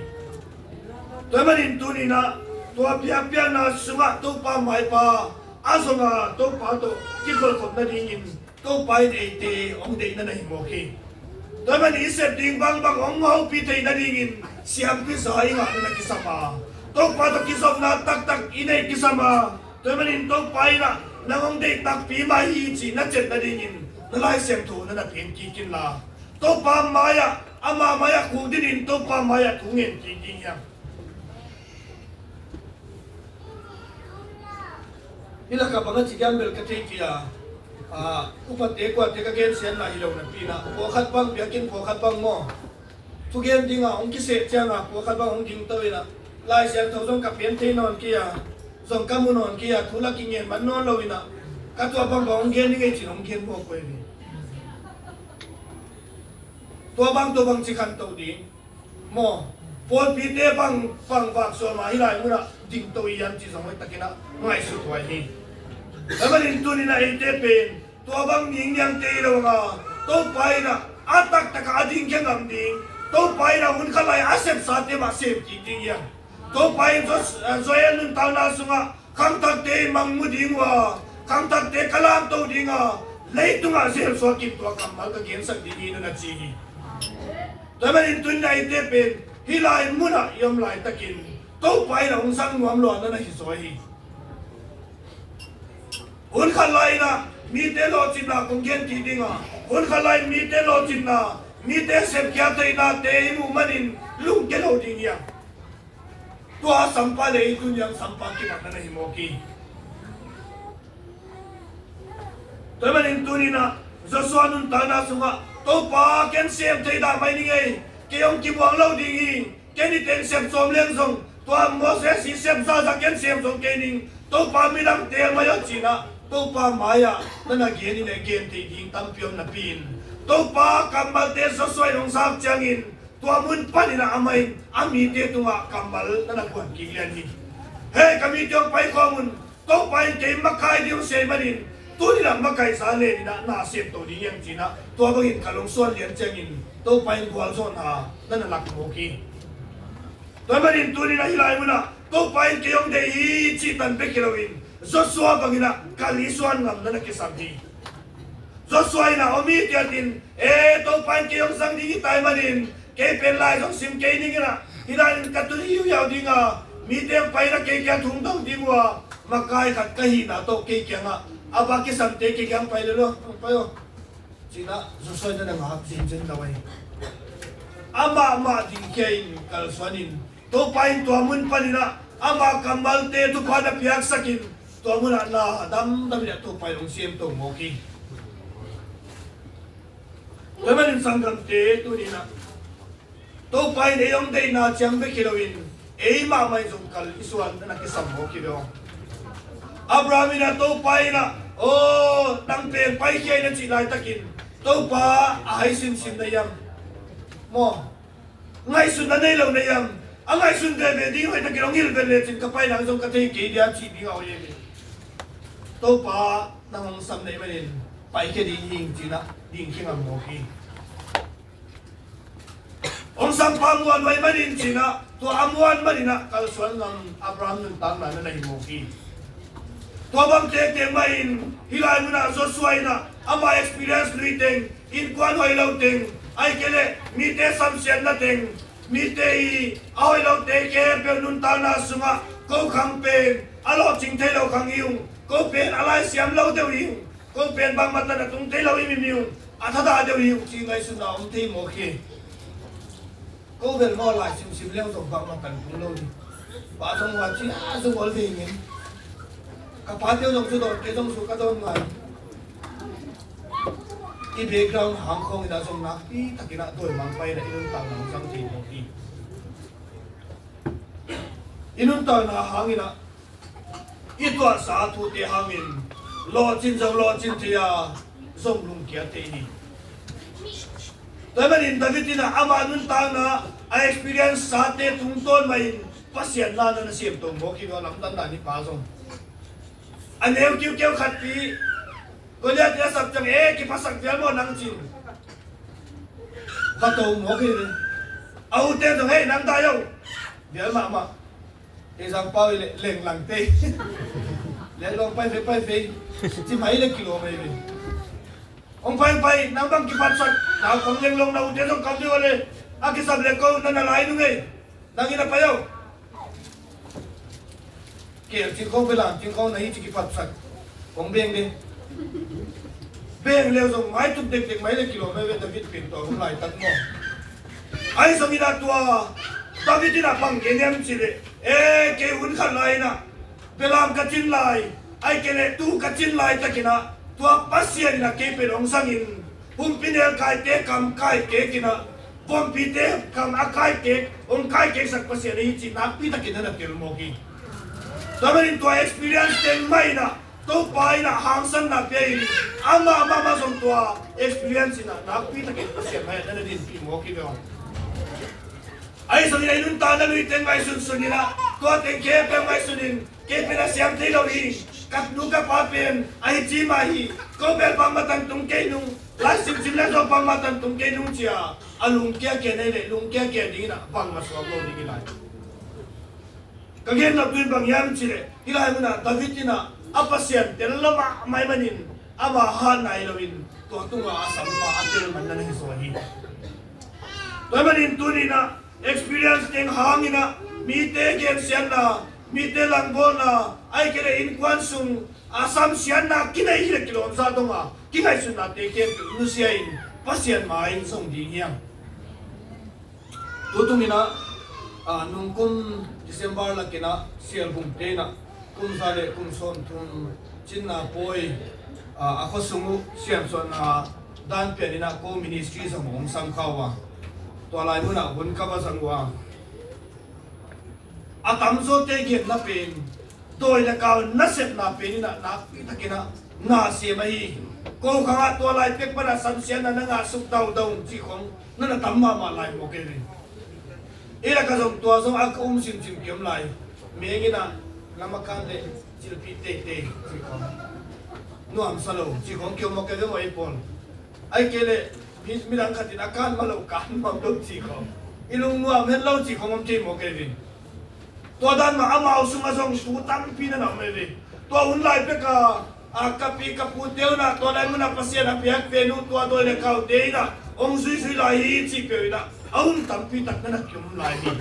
Tua ahih manin tuni-in ah tua biakpiakna sungah Topa maipha a zong a Topa tawh kikholhkhop nadingin Topa in eite hong deihna na hi mawk hi. Tua ahih manin i sep ding bangbang hong hopih theih nadingin siampi za i ngahna na kisam a, Topa tawh kizopna taktak i neih kisam a, tua ahih manin Topa in ah nang hong deih takpi mah hi cih na cih nadingin na Lai Siangtho na na pia kik inla, Topa mai-ah, ama mai-ah khukdinin Topa mai-ah thu ngen kik ding hi hang. Hih lakah bang a ci hiam bel ka thei kei a, a, upate kuate ka gensiatna hi lo napi-in ah, pawlkhat bang, biakinn pawlkhat bang maw, thugen dingah hong kiseh ciangah pawlkhat bang hong dingto in ah, Lai Siangtho zong ka pian thei nawn kei a, zong ka mu nawn kei a, thu la kingen man nawn lo in ah, ka tua bangbang hong gen ding ei cin hong gen mawk uh hi. Tua bang, tua bang ci khanto ding maw, pawlpite bang, bang vak suam a hih lai munah dingto i hiam cih zong hoihtakin ah ngaihsut huai hi. Tua ahih manin tuni-in ah eite pen tua bang mi niangte hi lo hang a, Topa in ah a taktak a dingkhia ngam ding, Topa in ah hun khat lai a sepsate mah sem kik ding hi hang. Topa in Jos-, eh, Joel nuntakna sungah khangthakte in mang mu ding uh a, khangthakte ka lamto ding a, leitungah zelsuakin tua kammal ka gensak ding hi, na na ci hi. Tua ahih manin tuni-in ah eite pen hih lai munah i om laitakin Topa in ah hong zang nuam lo a na na hi zaw hi. Hun khat lai-in ah mite lawhcinna kong gen kik ding a, hun khat lai-in mite lawhcinna, mite sepkhia theihnate i muh manin lungkia lo ding hi hang. Tua a sampa le ei tuni-in ah sampa kibatna na hi mawk hi. Tua ahih manin tuni-in ah Joshua nuntakna sungah, "Topa, ken sem thei dah mai ning ei, kei hong kimuang lo ding hi, ken hi teng sep sawm leng zong, tua Moses i sep zahzah ken sem sawm kei ning, Topa, midangte mai-ah," ci-in ah Topa mai-ah na na gen in, na gen thei ding tampi om napi-in, Topa kammalte Joshua in hong zak ciangin, tua mun panin ah amah in a mite tungah kammal na na guan kik lian hi. "Hei, ka mite aw, paikhawm un. Topa in kei makai ding hong sia ahih manin, tuni-in ah makai za len in ah na semto ding hi hang," ci-in ah tua bangin kal hong suan lian ciangin Topa in gualzawhna na na lak mawk hi. Tua ahih manin tuni-in ah hih lai munah Topa in kei hong deih hi cih tan bek hi loin, Joshua bangin ah kal i suan ngam na na kisam hi. Joshua in ah om hi tiatin, "E, Topa in kei hong zang ding hi ta ahih manin, kei pen lai zong sim kei ning in ah, hih lai-in ka tun hiuhiau ding a, mite hong pai in ah kei kiang thu hong dong ding uh a, makai khat ka hihna tawh kei kiangah a va kisamte kei kiang pai lel aw, hong pai aw," ci-in ah Joshua in na na ngak zenzen lo hi. Amah mah dingkhia in kalsuan in, Topa in tua mun panin ah ama kammalte thupha na piaksak in, tua munah na damdam in ah Topa in hong semto mawk hi. Tua ahih manin sanggamte, tuni-in ah Topa in ei hong deihna ciang bek hi loin, ei mahmah in zong kal i suan na na kisam mawk hi ve aw. Abraham in ah Topa in ah, "Aw, nang pen paikhia in," a cih laitakin, "Topa, a hai simsim na hiam maw? Ngaihsutna nei lo na hiam? A ngaihsun veve ding hoihtakin hong hilh ven lecin ka paina zong ka thei kei dia," cih ding a hoih hi. "Topa, nang hong sam na hih manin paikhia ding hi ing," ci-in ah dingkhia ngam mawk hi. Hong sampa muan uh ahih manin ci-in ah, tua a muan manin ah kalsuan ngam Abraham nuntakna na na hi mawk hi. Tua bang tektek mah in hih lai munah Joshua in ah ama experience lui teng, innkuan hoih lo teng, ahih kei leh mite samsiatna teng, mite i a hoih lote khempeuh nuntakna sungah, "Ko khang pen a lawhcing thei lo khang hi ung, ko pen a laisiam lo deuh hi ung, ko pen bangmah tan a tung thei lo i mimim, a thadah deuh hi ung," ci ngaihsutna om thei mawk hi. Ko bel maw, lai simsim leng zong bangmah tan tung lo hi. Pa zong hua ci a zong ol ve ing. Ka pate zong su dawn, kei zong su ka dawn ngai. I background hang khawng in ah zong nakpi takin ah dawimangpa in ah i nuntakna hong zang thei mawk hi. I nuntakna hangin ah i tuahsa thute hangin lawhcin zong lawhcin thei a, zong lungkia thei hi. Tua ahih manin David in ah ama nuntakna a experience sate tungtawn mah in Pasian na na na siamto mawk hi. Tua lamdang dan hi pa zong. A neu kiukiu khatpi Goliath in a sap ciang, "E, kiphasak vial maw nang," ci-in. Ka to mawk hi ve. A ute zong, "Hei, nang dai o." Vial mahmah. Ei zang pau i le, leng lang te. Leng long pai fei, pai fei. Ci mai le kilawm ei ve. Hong pai pai, nang bang kipatsak. Naupang leng long na ute zong kam ding a le. A kisap le ko, na na lai nung ei. Nang in a pai o. Kei a cingkong, belam cingkong na hi ci kipatsak. Kong beng de. Beng leu zong mai tuk dekdek mai le kilawm ei ve, David pen tua hun laitak maw. Ahi zongin a tua David in a bang gen hiam cih leh, e, kei hun khat lai in a belam ka cin lai, ahih kei leh tuu ka cin laitakin a tua Pasian in a kei pen hong zangin, humpinelkaite kam kaikek in a, vompi te kam a kaikek, hong kaikeksak Pasian ahi cih nakpi takin na na tel mawk hi. Tua manin tua experience teng mah in a Topa in a hangsanna pia in, amah mahmah zong tua experience in a nakpi takin Pasian mai ah na na dinpih mawk hi ve aw. Ahi zongin a i nuntakna lui teng ngaihsunsun in a, tua teng khempeuh ngaihsun in, kei pen a siam thei lo hi, ka nu ka pa pen ahi ci mah hi, ko bel bangmah tan tung kei nung, lai simsim le zong bangmah tan tung kei nung ci a, a lungkia kia nei le lungkia kia ding in a bangmah suak lo ding hi lai. Ka gen nop tu in bang hiam cih leh, hih lai mun ah David in a, a Pasian tel lo mahmah ahih manin, ama hat nai lo in, tua tungah a sampa a tel man na na hi zaw hi. Tua ahih manin tuni in a, experience teng hangin a, mite gensiatna, mite langbawlna, ahih kei leh innkuan sung a samsiatna kinei hi leh kilawm zah dong a, kingaihsutnate khempeuh nusia in Pasian mai zong ding hi hang. Tutung in a, a, nungkum December lak in a, Sialbungte in a, kum za le kum sawmthum cinna pawi, a, a khuasung uh siamsuahna dan pian in a, ko ministry zong hong sam kha uh a, tua lai mun ah hun ka va zang uh a, a tamzawte genna pen, dawi le kau nasepna pen in a nakpi takin a na sem ahi. Ko khang ah tua lai pek pan a samsiatna na ngah suk daudau cih khong na na tam mahmah lai mawk ei ve. Ei lak ah zong tua zong a ka um simsim ki om lai. Meng in a lam a kan le cilpih teitei cih khong, nuamsa lo cih khong ki om mawk ei ve maw ei pawl. Ahih kei leh mi, midang khat in a kan mah lo, kan nuam lo cih khong, i lung nuam het lo cih khong om thei mawk ei ve. Tua dan mah amau sungah zong tu tampi na na om ei ve. Tua hun lai pek a, a, ka pi ka pute un a, tua lai mun ah Pasian a piak pen uh tua dawi le kaute in a hong zuizui lai hi cih peuh in a, a hun tampi tak na na ki om lai hi.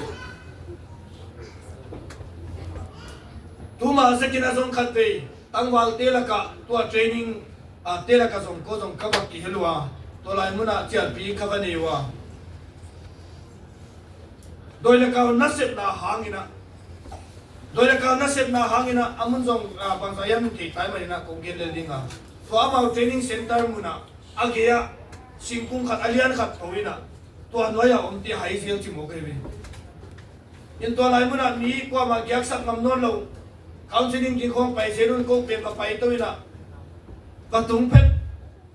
Tuma zekin a zong khat vei tangvalte lakah tua training, a, te lakah zong ko zong ka va kihel uh a, tua lai mun ah cialpi ka va nei uh a, dawi le kau nasepna hangin a, dawi le kau nasepna hangin a, a mun zong, a, bangza hiam thei tai manin a kong gen lel ding a, tua amau training center mun ah a gei ah singkung khat a lian khat tho in a, tua nuai ah omte hai zel ci mawk ei ve. In tua lai mun ah mi kuamah giaksak ngam nawn lo. Counseling ding khong pai zel un, ko pen va pai to in a, va tung phet,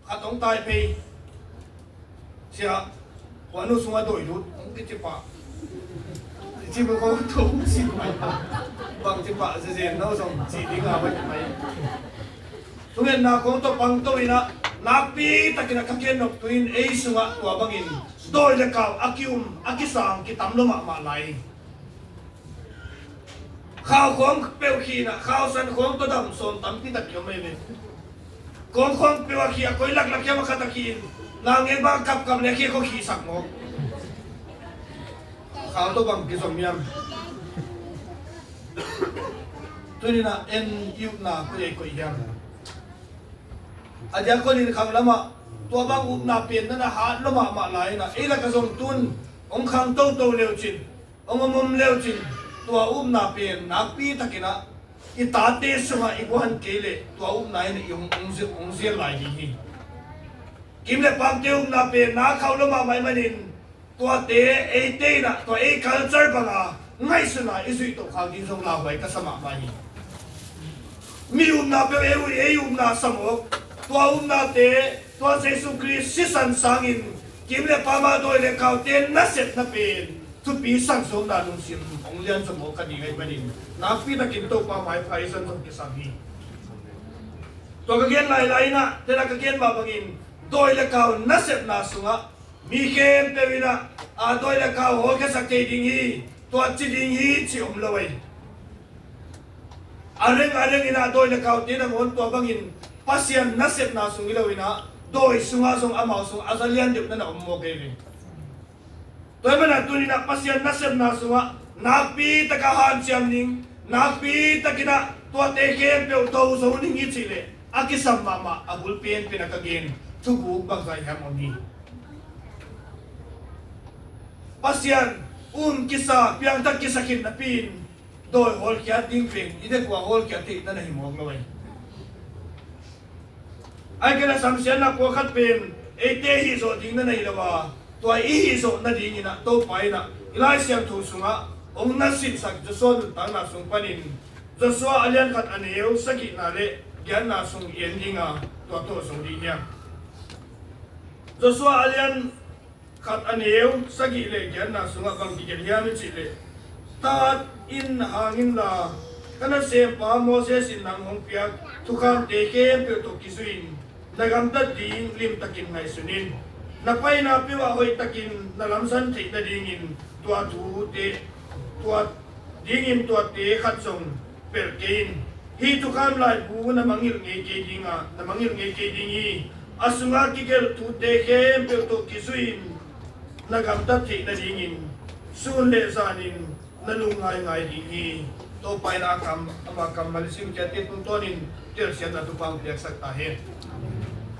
khat hong tai phei. Sia, kua nu sungah dawi lut hong kici pah. Kici pah khong thu hong si mai. Bang ci pah zezen no zong ci ding a va ci mai. Thungetna khong tawh pang to in a, nakpi takin a ka gen nop tu in ei sungah tua bangin dawi le kau a ki-um, a kisang kitam lo mahmah lai. Khau khawng peuh khi in a, khausan khawng tawh dam sawm tampi tak ki om ei ve. Kawng khawng peuh a khi a, koi laklak hiam a khat a khi in, naungek bang kapkap le khi a khaw khihsak mawk. Khau tawh bang kizom hiam? Tuni in a en i upna koi ei koih hiam? A diakon in khang lamah tua bang upna pen na na hat lo mahmah lai in a, ei lakah zong tun hong khang toto leucin, hong om om leucin, tua upna pen nakpi takin a i tate sungah i guan kei leh tua upna in i hong, hong zi-, hong zial lai ding hi. Kim le pamte upna pen na khauh lo mahmah ahih manin, tuate eite in a, tua ei culture bang a ngaihsun a i zuih toh khak ding zong lauhuai ka sa mahmah hi. Mi upna peuh ei, ei upna sa mawk. Tua upnate, tua Jesu Khrist sisan sangin kim le pam a dawi le kaute nasepna pen thupi sang sawmna lungsim hong lian zaw mawk ka ding ahih manin, nakpi takin Topa maipha i zon zong kisam hi. Tua ka gen lailai in a, tena ka gen mah bangin dawi le kau nasepna sungah Mi khempeuh in ah, a dawi le kau hawlkhiasak thei ding hi, tua ci ding hi, ci om lo ei. A reng a reng in ah dawi le kau te nangawn tua bangin Pasian nasepna sung hi lo in ah, dawi sungah zong amau sung a za lian deuh na na om mawk ei ve. Tua ahih manin ah tuni in ah Pasian nasepna sungah nakpi takin hanciam ning, nakpi takin ah tuate khempeuh do zo ning i cih leh, a kisam mahmah a bul penpen a ka gen thuguk bangzah hiam om hi. Pasian um kisa, piangthak kisa khit napi in, dawi hawlkhiat ding pen i dek ua hawlkhiat theih na na hi mawk lo ei. Ahih kei leh a samsiatna pawlkhat pen eite hih zawh ding na na hi lo a, tua i hih zawh nading in ah Topa in ah i Lai Siangtho sungah hong na sinsak Joshua nuntakna sung panin, Joshua a lian khat a neu sagihna le giatna sung i en ding a, tua tawh zo ding hi hang. Joshua a lian khat a neu sagih le giatna sungah bang kigelh hiam i cih leh, tha hat in hang inla, ka nasempa Moses in nang hong piak thukhamte khempeuh tawh kizui-in na gamtat ding limtakin ngaihsun in. Na paina peuhah hoihtakin na lamsan theih nadingin tua thute, tua dingin tuate khat zong pelh kei in. Hih thukham laibu na mangngilh ngei kei ding a, na mangngilh ngei kei ding hi. A sungah kigelh thute khempeuh tawh kizui-in na gamtat theih nadingin sun le zanin na lungngaingai ding hi. Topa in a kam, ama kammal i simkhiatte tungtawnin telsiamna thupha hong piaksak ta hen.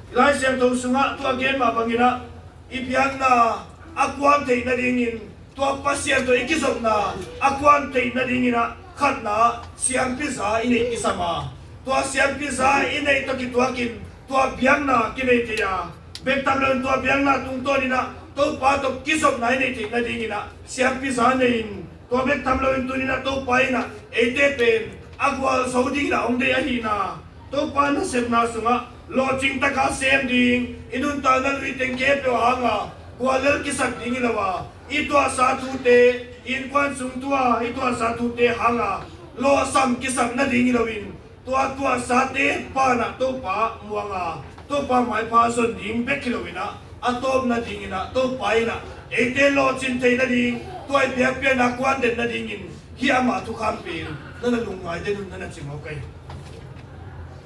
I Lai Siangtho sungah tua gen mah bangin ah, i biakna a kuan theih nadingin, tua Pasian tawh i kizopna a kuan theih nadingin ah, khatna siampiza i neih kisam a, tua siampiza i neih tawh kituakin tua biakna kinei thei a, bek tham loin tua biakna tungtawnin ah Topa tawh kizopna i neih theih nadingin ah siampiza nei in, tua bek tham loin tuni in ah Topa in ah eite pen a gualzo dingin ah hong deih ahihna, Topa nasepna sungah lawhcing taka sem ding, i nuntakna luiteng khempeuh hanga guallel kisak ding hi lo a, i tuahsa thute, i innkuan sung thu-a i tuahsa thute hanga lawhsam kisak nading hi loin, tua tuahsate banah Topa muanga, Topa maipha zon ding bek hi loin ah, a tawp nadingin ah Topa in ah eite lawhcin thei nading, tua i biakpiakna kuan den nadingin hih ama thukham pen na na lungngai den un na na ci mawk ei.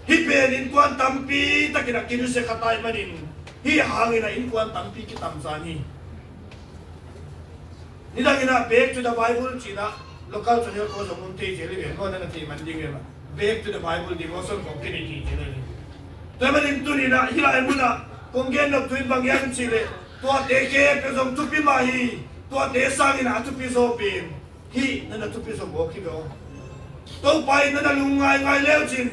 Hih pen innkuan tampi takin a kinusia kha ta ahih manin, hih hangin a innkuan tampi kitamzan hi. Nidangin ah Back to the Bible ci-in ah local channel khaw zong om thei zel hi ve, maw, na na thei man ding hi ve. Back to the Bible devotion kong kinei thei zel hi. Tua ahih manin tuni in ah hih lai munah kong gen nop thu in bang hiam cih leh, tuate khempeuh zong thupi mah hi. Tuate sangin ah a thupi zaw pen hih na na thupi zaw mawk hi ve aw. Topa in na na lungngaingai le uh cin,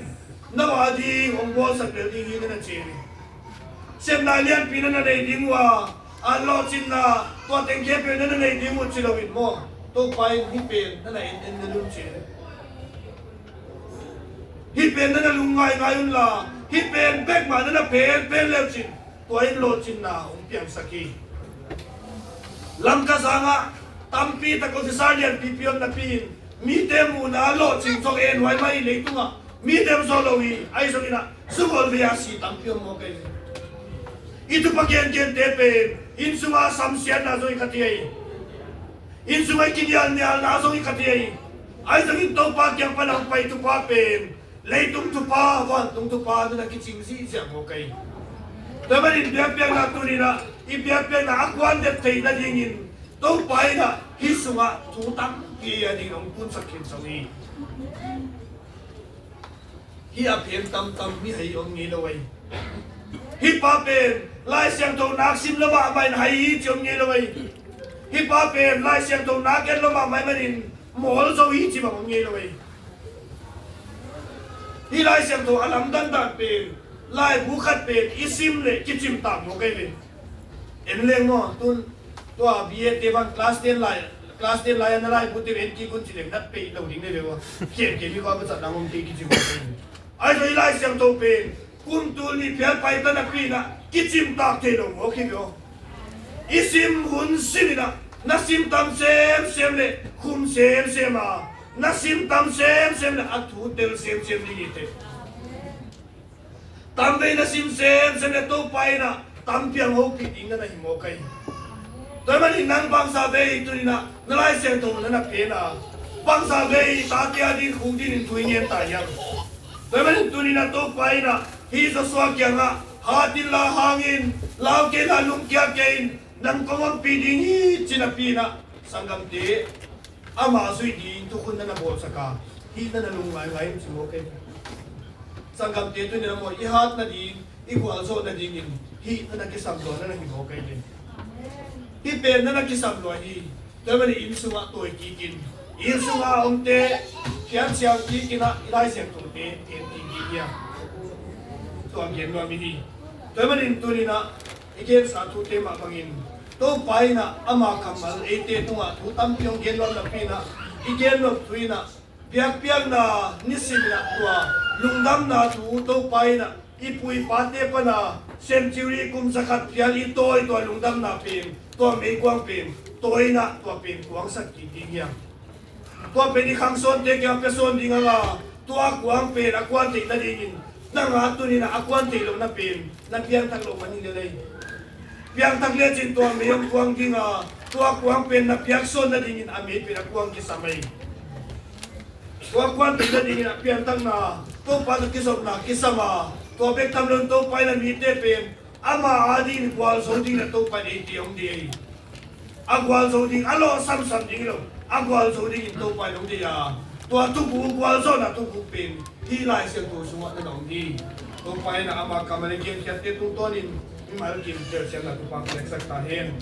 na va ding hong bawlsak lel ding hi na na ci hi. Sepna lianpi na na nei ding uh a, a lawhcinna tua teng khempeuh na na nei ding uh ci loin maw, Topa in hih pen na na en en na lum cin. Hih pen na na lungngaingai unla, hih pen bek mah na na phelphel le uh cin, tua in lawhcinna hong piangsak hi. Lamka sangah tampi tak officer lianpipi om napi in, mite muhna lawhcin zong en huai mah hi. Leitungah mite om zaw lo hi. Ahi zongin ah zubawl vei a si tampi om mawk ei. I thupha gengente pen inn sungah samsiatna zong hi kha thei hi. Inn sungah i kinialnialna zong hi kha thei hi. Ahi zongin Topa kiang pan a hong pai thupha pen leitung thupha, vantung thupha na na kicing zihziah mawk ei. Tua ahih manin biakpiakna tuni in ah i biakpiakna a kuan det theih nadingin Topa in ah hih sungah thu tampi a dingin hong tunsak khin zo hi. Hih a phen tamtam mi hai om ngei lo ei. Hih pa pen Lai Siangtho nak sim lo mahmah in hai hi ci om ngei lo ei. Hih pa pen Lai Siangtho nak et lo mahmah ahih manin mawl zo hi ci bang om ngei lo ei. Hih Lai Siangtho a lamdang dan pen laibu khat pen i sim leh kicim tak mawk ei ve. En leng maw, tun tua B A te bang class ten lai, class ten lai a na laibu te en kik un ci leng nat pei lo ding nei ve ua. Khian ke mi kua pa cat nang om kei kici mawk ei. Ahi zong hih Lai Siangtho pen kum tul nih phial pai ta napi in ah kicim tak thei lo mawk hi ve aw. I sim hun sim in ah na sim tam semsem leh khum semsem a, na sim tam semsem leh a thu tel semsem ding hi teh. Tamvei na sim semsem leh Topa in ah tampi hong hopih ding na na hi mawk ei. Tua ahih manin nang bangzah vei tuni-in ah na Lai Siangtho na na pia a, bangzah vei tate a ding khuk dingin thu i ngen ta hiam? Tua ahih manin tuni-in ah Topa in ah hih Joshua kiangah, "Hat inla hang in, lau kei inla lungkia kei in, nang kong ompih ding hi," ci-in a pi-in ah, sanggamte, ama zuih ding thukhun na na bawlsak a, hih na na lungngaingai in ci mawk ei. Sanggamte, tuni-in ah maw, i hat nading, i gualzawh nadingin hih na na kisam lua na na hi mawk ei. Hih pen na na kisam lua hi. Tua ahih manin inn sungah tawi kikin, inn sungah a omte piaksiau kikin ah i Lai Siangthote en kikin hi a, tua gen nuam i hi. Tua ahih manin tuni-in ah i gensa thute mah bangin Topa in ah ama kammal eite tungah thu tampi hong gen nuam napi-in ah, i gen nuam thu in ah biakpiakna nisim in ah tua lungdamna thu Topa in ah i pu i pate pan a century kum zakhat phial i tawi tua lungdamna pen, tua meikuang pen tawi in ah tua pen kuangsak kik ding hi a, tua pen i khangsawnte kiang pia sawn ding a, tua kuang pen a kuan theih nadingin nang a tuni-in ah a kuan theih lohna pen na piangthak loh man hi lel ei. Piangthak lecin tua mei hong kuang ding a, tua kuang pen na piaksawn nadingin a mei pen a kuang kisam ei. Tua kuan theih nadingin a piangthakna, Topa tawh kizopna kisam a, tua bek tham loin Topa in a mite pen ama a dingin gualzo dingin a Topa in eite hong deih hi. A gualzo ding, a lawh samsam ding hi lo, a gualzo dingin Topa in hong deih a, tua thuguk, gualzawhna thuguk pen hih Lai Siangtho sungah na na om hi. Topa in ah ama kammal i genkhiatte tungtawnin mimal kim telsiamna thupha hong piaksak ta hen.